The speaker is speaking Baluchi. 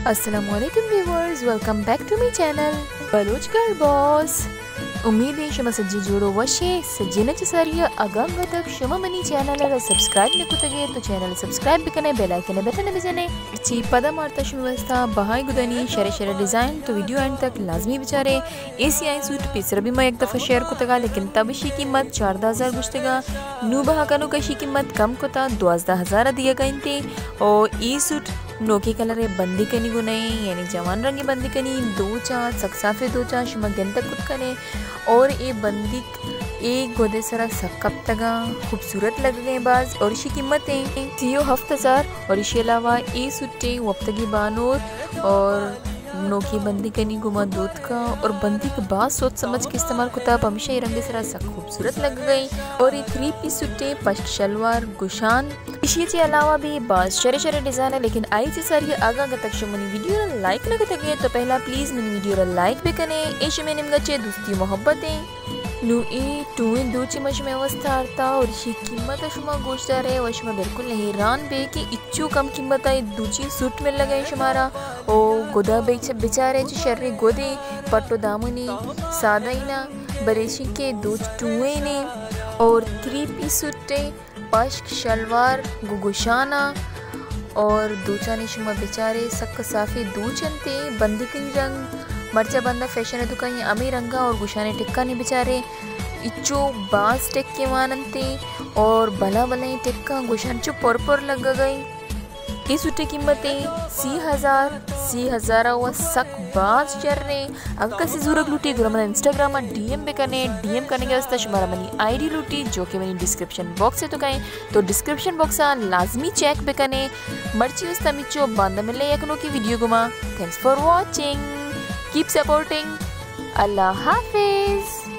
السلام علیکم viewers, welcome back to my channel Baloch girl boss. امید ایں شما سجی جوڑ و وش اے۔ سجین چہ ساری اگاں گتک شما منی چینل را سبسکرائب نہ کتگ ئے تو چینل سبسکرائب بکنے، بیل آئیکن بٹن بجنے۔ چی پدا مارتا شما واسطہ بہائی گدانی شرے شرے ڈیزائن، تو ویڈیو اینڈ تک لازمی بچارے۔ اے سیاہیں سوٹ پیسرا بھی ما یک دفعہ شیئر کتگا، لیکن تب اشی قیمت چاردہ ہزار گوشتگا، نو بہا کنوک اشی قیمت کم کتا، دوازدہ ہزار دیگا انتے۔ او اے سوٹ نوکیں کلر ءِ بندیکانی گون ایں، یعنی جوان رنگیں بندیکانی، دوچاں، سک صافیں دوچاں شما گندگ کت کنے۔ اور اے بندیک اے گد ءِ سرا سک کپتگاں، خوبصورت لگگیں باز۔ اور اشی قیمت ایں سی و ہفت ہزار۔ اور اشی علاوہ اے سوٹیں وپتگی بانور اور نوکیں بندیکانی گوما دوتکا اور بندیک باز سوچ سمجھ کے استعمال کتا، پمیشا اے رنگ ءِ سرا سک خوبصورت لگگئیں۔ اور اے تھری پیس سوٹیں پشک شلوار گوشان۔ اشی چہ علاوہ بھی باز شرے شرے ڈیزائن ایں، لیکن آئی چہ ساری اگاں گتک شما منی ویڈیو را لائک نہ کتگ ئے تو پہلا پلیز منی ویڈیو را لائک بکنے، اے شمے نیمگا چہ دوستی و محبت ایں۔ نو اے ٹوئیں دوچی ما شمے واسطہ آرتا اور اشی قیمت شما گوش دارے و شما بالکل حیران بے کہ اچو کم قیمت اے دوچی سوٹ ملگئیں شمارا۔ او گدا بچ-، بچارے چہ شریں گدے، پٹ و دامنی سادہ اینا، بریشی کے دوچ ٹوئیں نے اور تھری پیس سوٹیں۔ پشک شلوار گو گوشانا اور دوچانی شما بچارے سک صافیں دوچ انتے، بندیکانی رنگ مرچا بندہ فیشن ءِ دکانی ہمے رنگا اور گوشانے ٹکانی بچارے اچو باز ٹکے وان انتے اور بلا بلائیں ٹکاں گوشان چو پر پر لگگئیں۔ اے سوٹے قیمت ایں سی ہزار، سی ہزار و سک باز چریں۔ اگہ کسی زورگ لوٹی گڑا منا انسٹاگرام ءَ ڈی ایم بکنے، ڈی ایم کنگے واسطہ شمارا منی آئی ڈی لوٹی جو کہ منی ڈسکرپشن باکس ءَ تو کئیں، تو ڈسکرپشن باکس ءَ لازمی چیک بکنے۔ مرچی واسطہ مچو، باندا ملے یک نوکی ویڈیو گوما۔ Thanks for watching, keep supporting, اللہ حافظ۔